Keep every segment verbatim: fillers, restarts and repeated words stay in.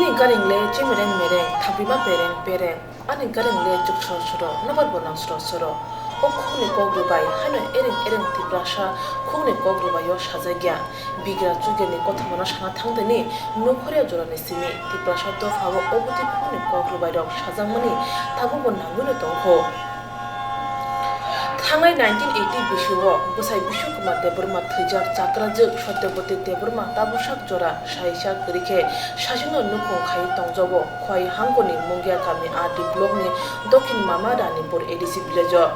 Ani garing le chemereng mereng, thampima pereng pereng. Ani garing le chuk soro soro, nobar bo nang soro soro. O khukni kok rwbai, haino ereng ereng Tiprasa khukni kok rwbai o sajak ya. Bigra chugerni kothomano sana thangtani, nokhoria jorani simi Tiprasa dopha o oboti khukni kok rwbai rok sajakmani tabukbo nangwino tongkho. Thangnai nineteen eighty bisio bwsai Bishu Kumar Debbarma thwijak chakrajwk Satyabati Debbarma tabuksak jora saisa kwrwi khe sasingno nukhung khai tongjago Khwai hangkoni Mungia kami R D blockni Dokhin Mama Ranipur A D C village-o.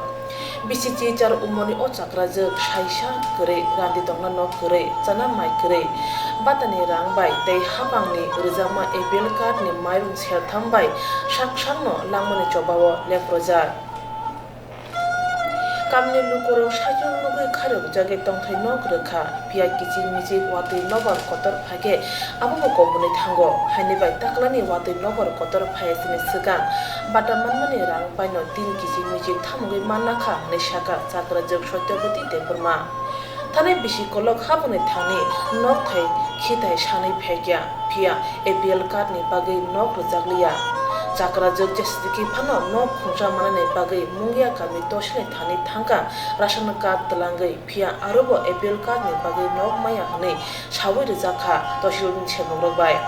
Bisi chichar umorni o chakrajwk saisa kwrwi randi tongna nok kwrwi chana mai kwrwi batani rang bai tei hapangni rwjakma A P L card-ni mairung sertham bai sak sakno langmani chobao leprojak. Kamni lukurok sakhe nugwi khairokjagwi tongthai nok rwkha, phiya kichik michik watwi nobar kotor phaikhe abobo kobonwi thango, haini bai taklani watwi nobar kotor phaiya sini swkang bata manmani rang baino tin kichik michik thamogwi manna kha hwnwi sakha chakrajwk Satyabati Debbarma. Thani bisi kolok haboni thani nok thai khitai sanwi phaikya. Phiya A P L card ni bagwi nok rwjakliya. Chakrajwk jeswiki phano nok khungsa manani bagwi Mungia kami tosilni thani thangkha ration card twlangwi, phiya arobo A P L card ni bagwi nok maya hwnwi sawi rwjakha tosilni sebukrok bai.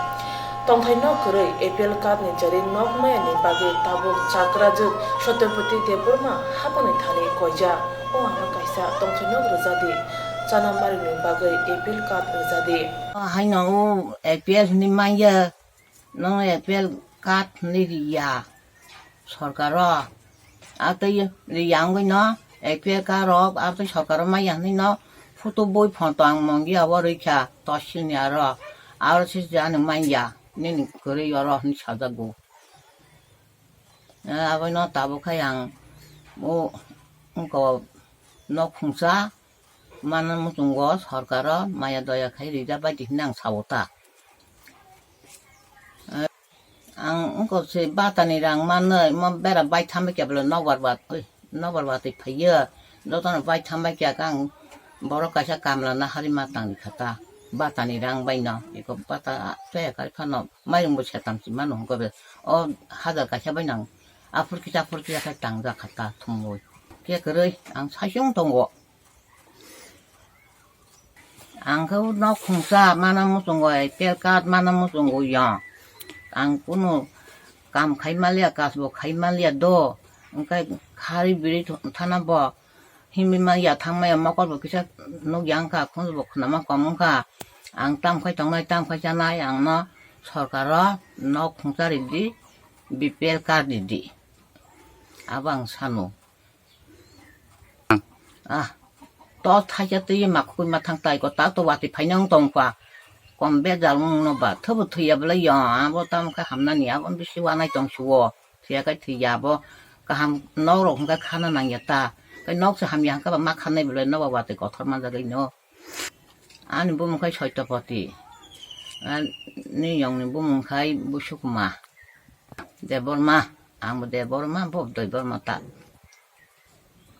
Tongthai nok kwrwi A P L card ni jari nok maya ni bagwi tabuk chakrajwk Satyabati Debbarma haboni thani koijak. O ano kaisa tongthai nok rwjadi, chana mari ni bagwi A P L card rwjadi. O haino o A P L hwnwi manya. Nono A P L card hwnwi riya sorkaro. Atwi riya wngwi no A P L card rok atwi sorkaro manya hwnwi no photo boi photo ang mongi abo rwikha tosilni aro. Aro se ani manya nini kwrwi oro hwnwi sajago. Abono tabuk khai ang o wngkha nok khungsa. Mano muchungo sorkaro maya doya khai rijak bai di hinwi ang sao ta. Eh, ang wngkha se batani rang manwi mo bera bai thambai khe bole nokbar bat, oi, nokbar batwi phaiyo. Jotono bai thambai khe ang borok kaisa kamla nahari ma tangri kha ta. Batani rang bai no, eko bata chaya kari phano mairung bo setam si mano hwnkhe be o hajar kaisa bai nang aphur kisa aphur kisa khai tangjak kha ta thumwi. Khe kwrwi ang saichung tongo. Ang khe nok khungsa mana muchungo, A P L card mana muchungo yang. Ang kunu kam khai maliya, kasbo khai maliya do. Hwnkhe khari biri thana bo himwi maya thang maya mokol bo kisa nuk yang kha, khunju bo khwnama kom wng kha. Ang tam khai tongnai, tam khai chanai, ang no sorkaro nok khungsa ridi, B P L card ridi. Abo ang sano. Ah, to thaisa twi ma khukui ma thang tai ko ta to watwi phaina wng tong kha. Kom bejal wng no ba thobo thwiya bwlai yo, abo tamo khe hamnani abo bisi wanai tong suo. Thwiya khe thwiya abo kaham nok rok hwnkhe khana nangya ta. Kai nok se hamya hwnkhe ba ma khanai bwlai no ba watwi kothor manjagwi no. Ani bumung khai Soitopoti. Ani yongni bumung khai Busukuma. Debbarma, ang bo Debbarma, bo Debbarma ta.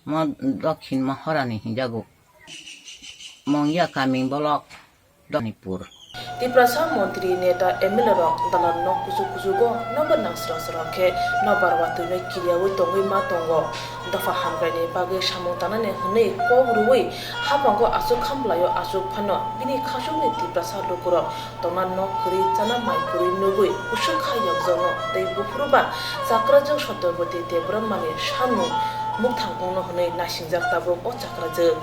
Mo Dokhin Mohorani hinjago. Mongya Kaming Bolok, Donipur. Tiprasa montri, neta, M L A rok dalan nok kuchuk kuchugo nobar nang srang srang khe nobar watwino kiriyawi tongwi ma tongo. Dopha hamkraini bagwi samung tangnani hwnwi kok rwui haphango aswk khamlaio aswk phano bini khasukni Tiprasa lukurok tongna nok kwrwi, chana mai kwrwi nugwi kusuk kha yokjokno tei buphuru ba chakrajwk Satyabati Debbarmani samung mukthang wngno hwnwi naisingjak tabuk o chakrajwk.